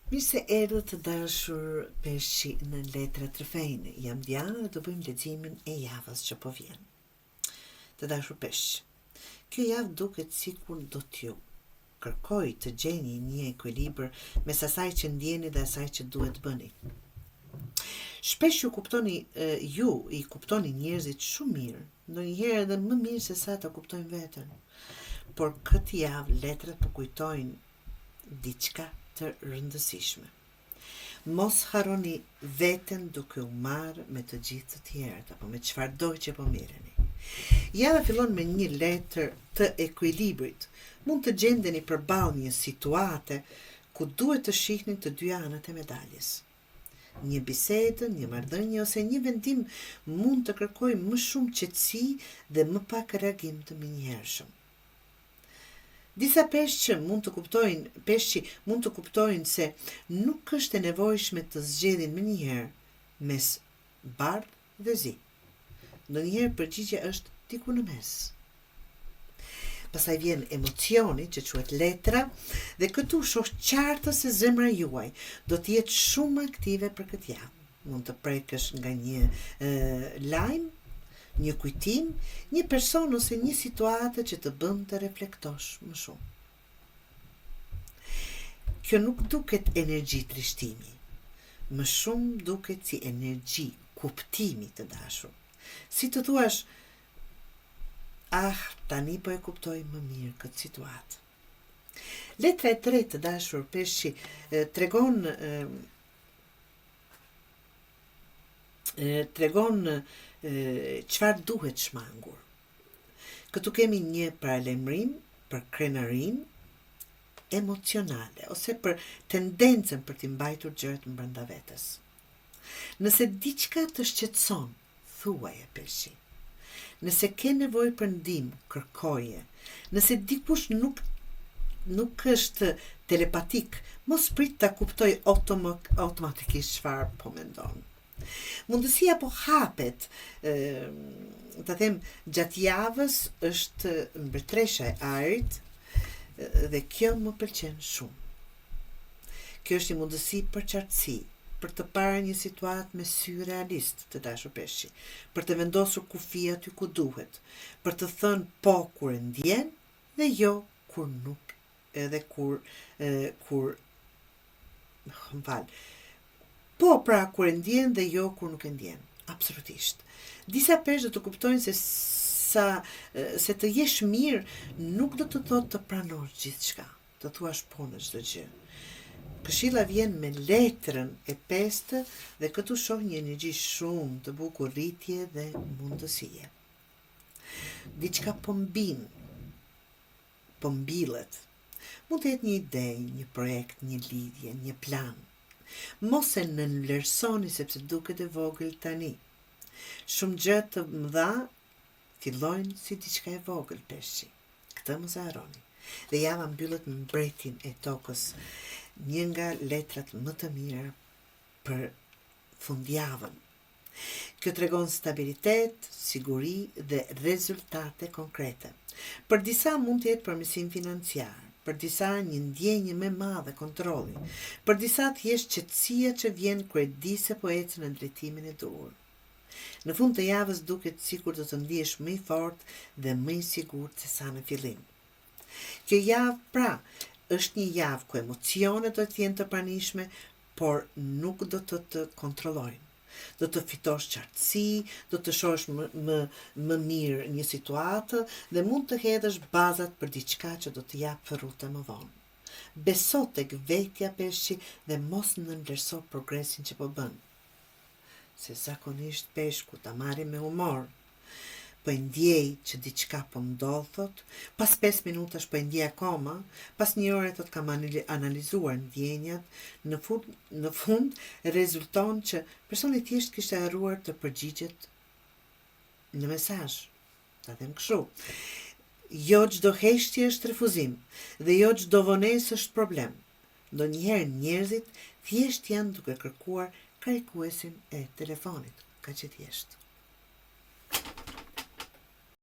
Mirë se erdhët të dashur peshqi në Letrat Rrëfejnë. Jam Diana dhe do bëjmë leximin e javës që po vjen. Të dashur peshq, kjo javë duket sikur do t'ju kërkojë të gjeni një ekuilibër mes asaj që ndjeni dhe asaj që duhet të bëni. Shpesh ju kuptoni ju i kuptoni njerëzit shumë mirë, ndonjëherë edhe më mirë se sa ta kuptojnë veten. Por këtë javë letrat po kujtojnë diçka të rëndësishme. Mos harroni veten duke u marrë me të gjithë të tjerët apo me çfarëdo që po merreni. Java fillon me një letër të ekuilibrit. Mund të gjendeni përballë një situate ku duhet të shihni të dyja anët e medaljes. Një bisedë, një marrëdhënie ose një vendim mund të kërkojë më shumë qetësi dhe më pak reagim të menjëhershëm. Disa peshq mund të kuptojnë, peshqi mund të kuptojnë se nuk është e nevojshme të zgjedhin menjëherë mes bardh dhe zi. Ndonjëherë përgjigja është diku në mes. Pastaj vjen emocioni që quhet letra dhe këtu shoh qartë se zemra juaj do të jetë shumë aktive për këtë javë. Mund të prekësh nga një e, lajm, një kujtim, një person ose një situatë që të bën të reflektosh më shumë. Kjo nuk duket energji trishtimi, më shumë duket si energji kuptimi të dashur. Si të thuash, ah, tani po e kuptoj më mirë këtë situatë. Letra e tretë të dashur peshqi tregon tregon çfarë duhet shmangur. Këtu kemi një paralajmërim për krenarinë emocionale ose për tendencën për t'i mbajtur gjërat brenda vetes. Nëse diçka të shqetëson, thuaje peshqi. Nëse ke nevojë për ndihmë, kërkoje. Nëse dikush nuk nuk është telepatik, mos prit ta kuptojë automatikisht çfarë po mendon. Mundësia po hapet, ta them, gjatë javës është mbretëresha e ajrit dhe kjo më pëlqen shumë. Kjo është një mundësi për qartësi, për të parë një situatë me sy realist, të dashur peshqi, për të vendosur kufi aty ku duhet, për të thënë po kur e ndjen dhe jo kur nuk edhe kur e, kur më fal. Po, pra, kur e ndjen dhe jo kur nuk e ndjen. Absolutisht. Disa peshq do të kuptojnë se sa se të jesh mirë nuk do të thotë të pranosh gjithçka. Të thuash po në çdo gjë. Këshilla vjen me letrën e pestë dhe këtu shoh një energji shumë të bukur rritje dhe mundësie. Diçka po mbin, po mbillet. Mund të jetë një ide, një projekt, një lidhje, një plan. Mos e nënvlerësoni sepse duket e vogël tani. Shumë gjëra të mëdha fillojnë si diçka e vogël peshqi. Këtë mos e harroni. Dhe java mbyllet me mbretin e tokës, një nga letrat më të mira për fundjavën. Kjo tregon stabilitet, siguri dhe rezultate konkrete. Për disa mund të jetë përmirësim financiar, për disa një ndjenjë më e madhe kontrolli, për disa thjesht qetësia që vjen kur e di se po ecën në drejtimin e duhur. Në fund të javës duket sikur do të ndihesh më i fortë dhe më i sigurt se sa në fillim. Kjo javë, pra, është një javë ku emocionet do të jenë të pranishme, por nuk do të të kontrollojnë. Do të fitosh qartësi, do të shohësh më, më, më mirë një situatë dhe mund të hedhësh bazat për diçka që do të japë frute më vonë. Beso tek vetja peshqi dhe mos nënvlerëso progresin që po bën. Se zakonisht peshku ta marrim me humor. Po e ndjej që diçka po ndodh thotë, pas 5 minutash po e ndjej akoma, pas një ore thotë kam analizuar ndjenjat, në fund, në fund rezulton që personi thjesht kishte harruar të përgjigjet në mesazh. Ta them kështu. Jo çdo heshtje është refuzim dhe jo çdo vonesë është problem. Ndonjëherë njerëzit thjesht janë duke kërkuar karikuesin e telefonit, kaq e thjeshtë.